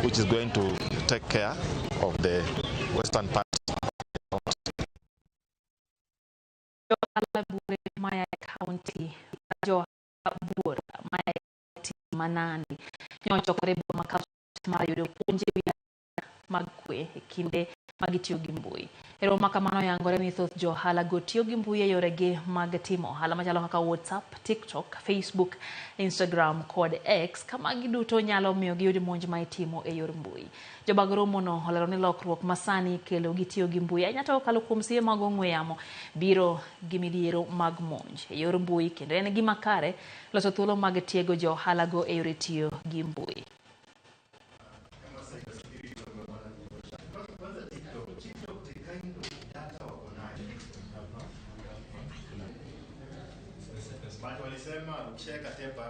which is going to take care of the western part of the county. Maya County, Johabura, Maya County, Manani, nyochokore boma mar yudo puonj e wi mag kwe e kinde magitiyo gi mbui. E romo ma kamano yangore ni thoth jo ohala go tiyo gi mbui e yoregi mag timo ohala machalo kaka WhatsApp, TikTok, Facebook, Instagram kod X ka magi duto nyalo miyo giyud monj ma itimo e yor mbui. Jobag romono olero ni lokruok masani kelo gi tiyo gi mbui ahinya to kokalo kuom simbe mag ong'we yamo biro gi midhiero mag monj e yor mbui kendo en gima kare loso thuolo mag tiego jo ohala go e yore tiyo gi mbui.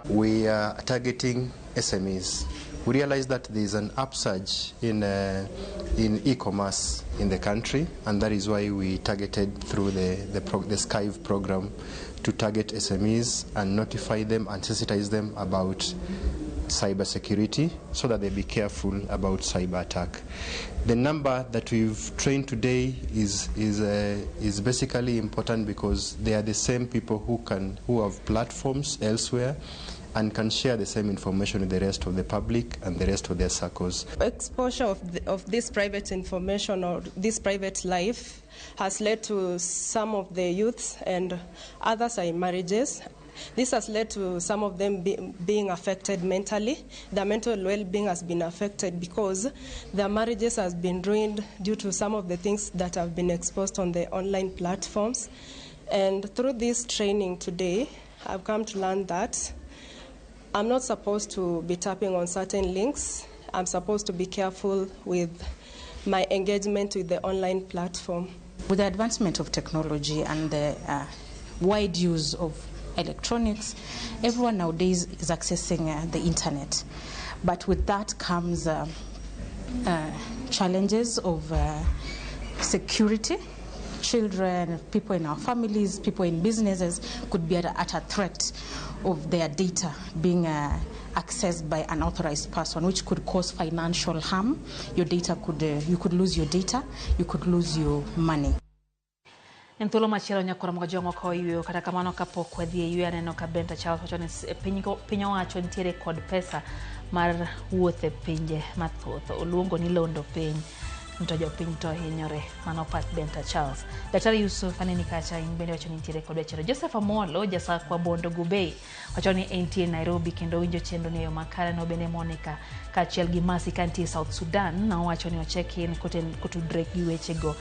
We are targeting SMEs. We realize that there is an upsurge in e-commerce in the country, and that is why we targeted through the Skive program to target SMEs and notify them and sensitize them about cybersecurity so that they be careful about cyber attack. The number that we've trained today is basically important because they are the same people who have platforms elsewhere and can share the same information with the rest of the public and the rest of their circles. Exposure of this private information or this private life has led to some of the youths and others are in marriages. This has led to some of them being affected mentally. Their mental well-being has been affected because their marriages has been ruined due to some of the things that have been exposed on the online platforms. And through this training today, I've come to learn that I'm not supposed to be tapping on certain links. I'm supposed to be careful with my engagement with the online platform. With the advancement of technology and the wide use of electronics, everyone nowadays is accessing the internet. But with that comes challenges of security. Children, people in our families, people in businesses could be at a threat of their data being accessed by an unauthorized person, which could cause financial harm. Your data could, you could lose your data, you could lose your money. En thuolo machielo nyakoro mogo jong'o ka oyweyo kata kamano kapok wadhi e yweyo aneno ka Benta Charles wacho ni piny owacho nitiere kod pesa mar wuoth e pinje mathoth oluongo ni londo piny to jopiny to hinyore. Mano pach Benta Charles. Daktari Yusuf aneni kacha in bende wacho ni nitiere kod weche. Joseph Amolo jasakwa Bondo Gubei wacho ni entie Nairobi kendo winjo chenro ni e yo makare. No bende Monica kaachiel gi Masi kantie South Sudan nowacho ni ochek in kotudre gi wechego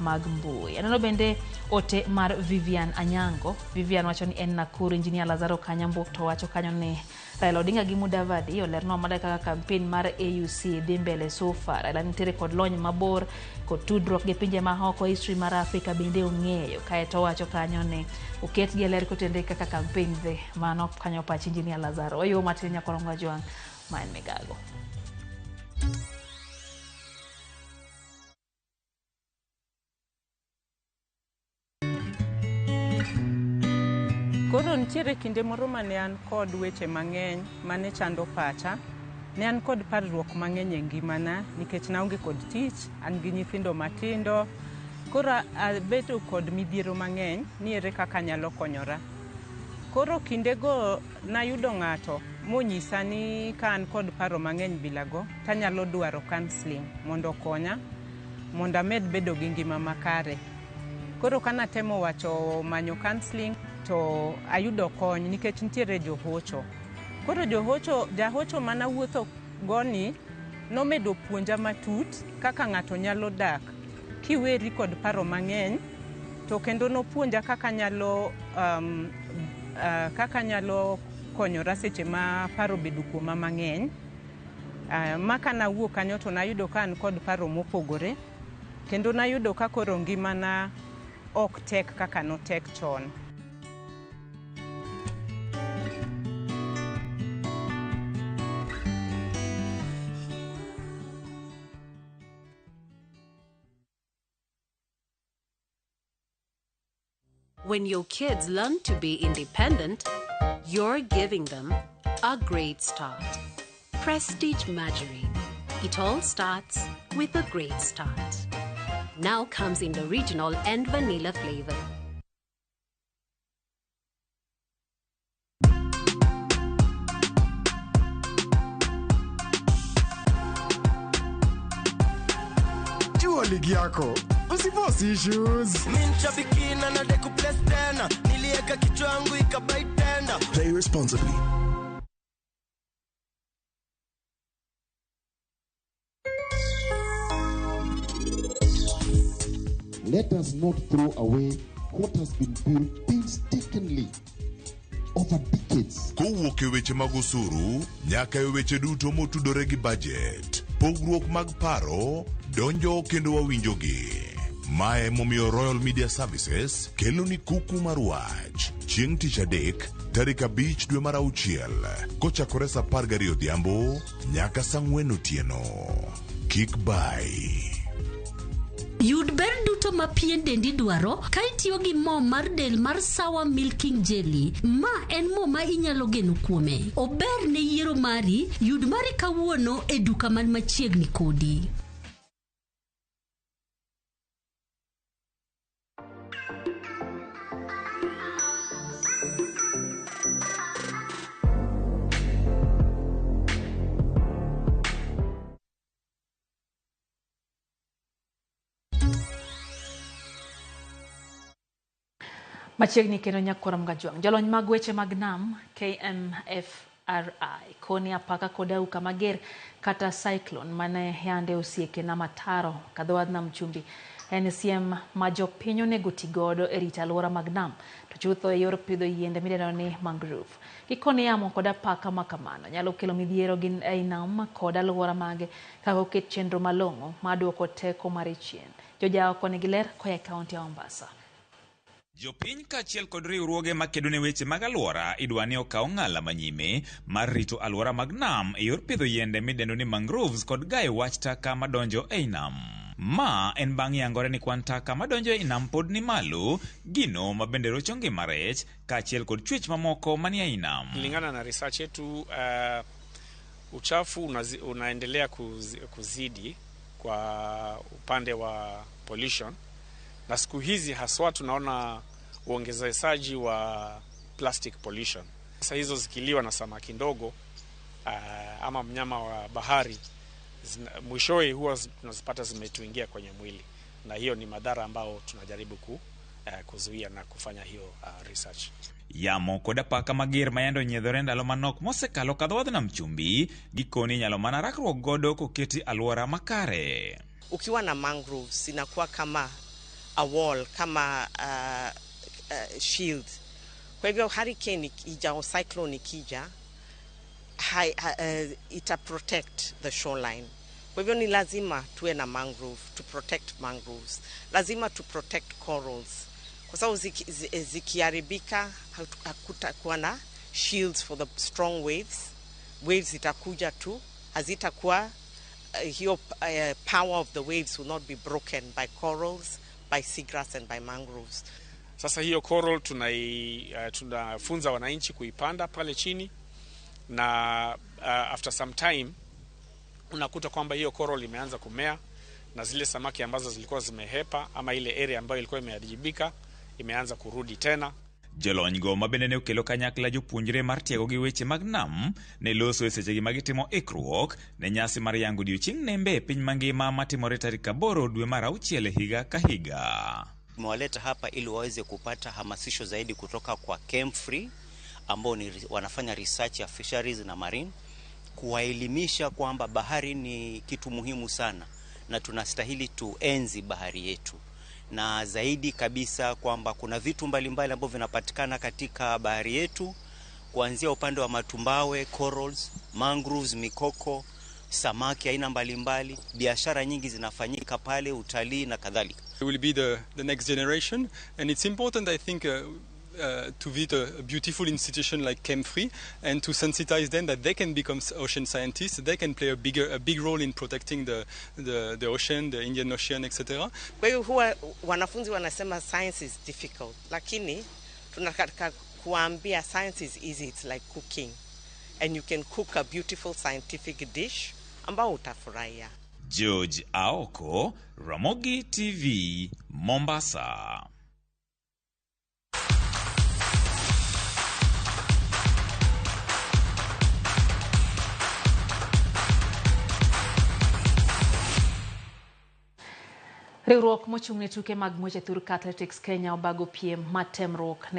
mag mbui. Aneno bende ote mar Vivian Anyango. Vivian wacho ni en Nakuru. Engineer Lazaro Kanyambo to wacho kanyo ni Raila Odinga gi Mudavadi olerno mada kaka campaign mar AUC dhi mbele so far. Raila nitiere kod lony mabor kod tudruok gi pinje maoko, history mar Afrika bende ong'eyo. Kaeto wacho kanyo ni oket gi ler kotenre kaka campaign dhi. Mano kanyo pach Engineer Lazaro. Oyo matin nyakorongo Jwang' ma en Migago. Koro nitiere kinde moro mane an kod weche mang'eny mane chando pacha. Ne an kod parruok mang'eny e ngimana nikech naonge kod tich, an gi nyithindo matindo. Koro abedo kod midhiero mang'eny ni ere kaka anyalo konyora. Koro kindego nayudo ng'ato monyisa ni ka an kod paro mang'eny bilago, tanyalo dwaro counselling mondo okonya mondo amed bedo gi ngima makare. Koro kanatemo wacho manyo counselling to ayudo kony nikech nitiere johocho. Koro jahocho manawuotho goni nomedo puonja matut kaka ng'ato nyalo dak kiweri kod paro mang'eny, to kendo nopuonja kaka nyalo konyora seche ma paro obedo kuoma mang'eny. Ma kanawuok kanyo to nayudo ka an kod paro mopogore, kendo nayudo ka koro ngimana ok tek kaka notek chon. When your kids learn to be independent, you're giving them a great start. Prestige Margarine. It all starts with a great start. Now comes in the original and vanilla flavor. Jua ligi yako. Usiforce issues. Play responsibly. Let us not throw away what has been built painstakingly over decades. Kowuok e weche mag osuru nyaka e weche duto motudore gi budget, pogruok mag paro donjo kendo wawinjogi. Mae momiyo Royal Media Services kelo ni kuku mar wach chieng' tich adek tarik 5 dwe mar 6 kochakore saa 12 odhiambo nyaka saa 4 otieno. Kik bai. Yud ber duto ma pien dendi dwaro ka itiyo gi mo mar del mar Sawa Milking Jelly. Ma en mo ma inyalo geno kuome. Ober ne yiero mari, yud mari kawuono e duka man machiegni kodi. Machiegni kendo nyakwar Mgajwang'. Jolony mag weche mag nam KMFRI koni apaka kod auka mager kata cyclone mane yande osieke nam ataro kadho wadh nam chumbi en siem ma jopiny onego ti godo e rito alwora mag nam to chutho e yor pidho yiende midendo ni mangrove. Gikone yamo kod apaka ma kamano nyalo kelo midhiero gi ei nam kod alwora mage kaka oket chenro malong'o ma duoko teko mare chien. Jojawa koni gi ler koa e kaunti ya Mombasa. Jopiny kaachiel kod riwruoge makedo ne weche mag alwora idwa ni okaw ng'ala manyime mar rito alwora mag nam e yor pidho yiende midendo ni mangroves kod gayo wach taka madonjo ei nam. Ma en bang' yangore ni kwan taka madonjo e nam pod ni malo, gino ma bende rocho ngima rech kaachiel kod chwech mamoko manie ei nam. Kulingana na research yetu, uchafu unaendelea kuzidi kwa upande wa pollution, na siku hizi haswa tunaona uongezaji wa plastic pollution. Sasa hizo zikiliwa na samaki ndogo ama mnyama wa bahari, mwishowe huwa tunazipata zimetuingia kwenye mwili, na hiyo ni madhara ambao tunajaribu kuzuia na kufanya hiyo research. Yamo kod apaka mager ma yande onyiedhore ndalo manok mosekalo kadho wadh nam chumbi, gikone inyalo mana rakruok godo koketi alwora makare. Ukiwa na mangroves inakuwa kama a wall, kama shield. Kwa hivyo hurricane ikija au cyclone ikija, ita protect the shoreline. Kwa hivyo ni lazima tuwe na mangrove, to protect mangroves. Lazima to protect corals. Kwa sababu zikiharibika hakutakuwa na shields for the strong waves. Waves zitakuja tu, hazitakuwa hiyo power of the waves will not be broken by corals, by seagrass and by mangroves. Sasa hiyo coral tunafunza wananchi kuipanda pale chini, na after some time unakuta kwamba hiyo coral imeanza kumea na zile samaki ambazo zilikuwa zimehepa ama ile area ambayo ilikuwa imeharibika imeanza kurudi tena. Jolony go ma bende ne okelo kanyakla jopuonjre mar tiego gi weche mag nam ne loso e sechegi ma gitimo ikruok ne nyasi mar yango odiochieng' nembe e piny mangima matimore tarik 8 dwe mar 6 higa ka higa. Tumewaleta hapa ili waweze kupata hamasisho zaidi kutoka kwa KEMFRI ambao ni wanafanya research ya fisheries na marine, kuwaelimisha kwamba bahari ni kitu muhimu sana na tunastahili tuenzi bahari yetu, na zaidi kabisa kwamba kuna vitu mbalimbali ambavyo vinapatikana katika bahari yetu, kuanzia upande wa matumbawe, corals, mangroves, mikoko, samaki aina mbalimbali, biashara nyingi zinafanyika pale, utalii na kadhalika. It will be the next generation, and it's important, I think, to visit a beautiful institution like KEMFRI and to sensitize them that they can become ocean scientists, they can play a big role in protecting the ocean, the Indian Ocean, etc. Kwa hiyo huwa wanafunzi wanasema science is difficult, lakini tunataka kuambia science is easy, it's like cooking, and you can cook a beautiful scientific dish ambao utafurahia. George Aoko, Ramogi TV, Mombasa. Riwruok mochung' ne tuke mag ng'wech e thurka Athletics Kenya obago piem mar temruok ne